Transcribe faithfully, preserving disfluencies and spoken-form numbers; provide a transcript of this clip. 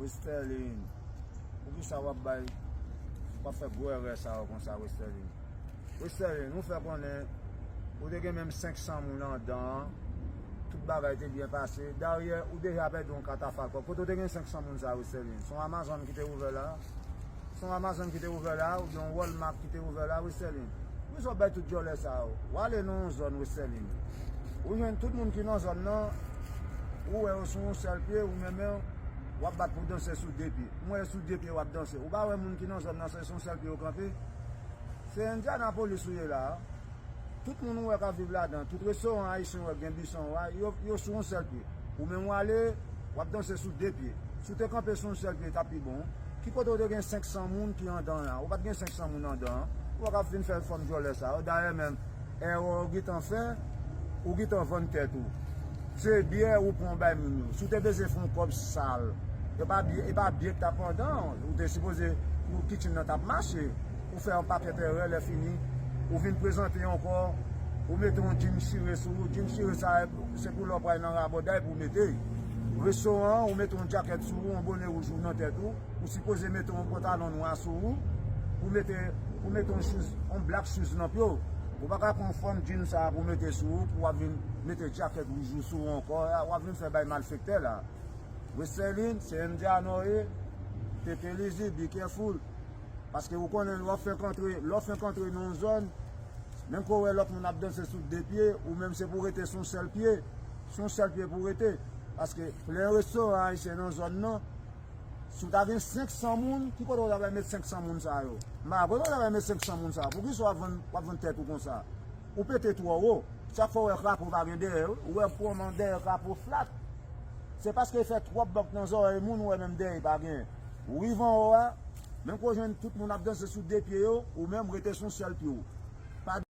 Westerlin, poukisa w ap bay, w ap fè gwo erè sa yo konsa, Westerlin? Westerlin, ou fè konnen ou te gen menm senk san moun anndan an, tout bagay te byen pase. Dayè, ou deja pèdi yon katafalk. Kote w te gen senk san moun sa, Westerlin? Se yon Amazon ki te ouvè la? Se yon Amazon ki te ouvè la, oubyen yon Walmart ki te ouvè la, Westerlin? Poukisa w bay tout djòlè sa yo? W ale nan yon zòn, Westerlin, ou jwenn tout moun ki nan zòn nan, ou wè yo sou yon sèl pye, ou menm, w ap bat pou danse sou de pye. M wè sou de pye w ap danse. Ou pa wè moun ki nan zòn nan, se sou yon sèl pye yo kanpe? Se Indianapolis ou ye la a. Tout moun ou wè k ap viv ladan, tout restoran ayisyen ou wè k gen bison yo a, yo, yo sou yon sèl pye. Ou menm w ale, w ap danse sou de pye. Si w te kanpe sou yon sèl pye, t ap pi bon. Ki kote w te gen senk san moun ki anndan an la? Ou pa t gen senk san moun anndan an. Ou pa ka vin fè fòm djòlè sa yo. Dayè menm, erè w gentan fè, ou gentan vann tèt ou. Se byè ou pran w bay moun yo. Si w te bezwen fè yon kòb sal, e pa byè, e pa byè k t ap anndan an. Ou te sipoze, pou kitchen nan t ap mache. Ou fè yon pakèt erè, lè fini, ou vin prezante ankò, ou mete yon djin chire sou ou. Djin chire sa, se pou lè w pral nan rabòday pou w mete. Restoran an, ou mete yon djakèt sou ou, yon bonè wouj ou nan tèt ou. Ou sipoze mete yon pantalon nwa sou ou, ou mete, ou mete yon shoes, yon black shoes nan pye w. Ou pa ka pran fòm djin sa a pou mete sou ou, pou w ap vin mete djakèt wouj ou sou ou ankò, w ap vin fè bay malfektè la. Westerlin, se Indiana w ye, tete lizi, be careful. Paske ou konnen lè w fenk antre, lè w fenk antre nan yon zòn, menm ke w wè lòt moun ap danse sou de pye, ou menm se pou w rete sou yon sèl pye. Sou yon sèl pye pou w rete. Paske plen restoran ayisyen nan zòn nan, si w ta gen senk san moun, ki kote w ta pral met senk san moun sa yo? M pa kote w ta pral met senk san moun sa yo. Poukisa w ap vann, w ap vann tèt ou konsa? Ou pete twò wo. Chak fwa w wè krapo pa gen dèyè, wi. Ou wè kòman dèyè krapo flat. Se paske l fè twòp bòk nan zòrèy moun, ou wè menm dèyè pa gen. Ou rive anwo a, menm ke w jwenn tout moun ap danse sou de pye yo, ou menm rete sou yon sèl pye w. Pa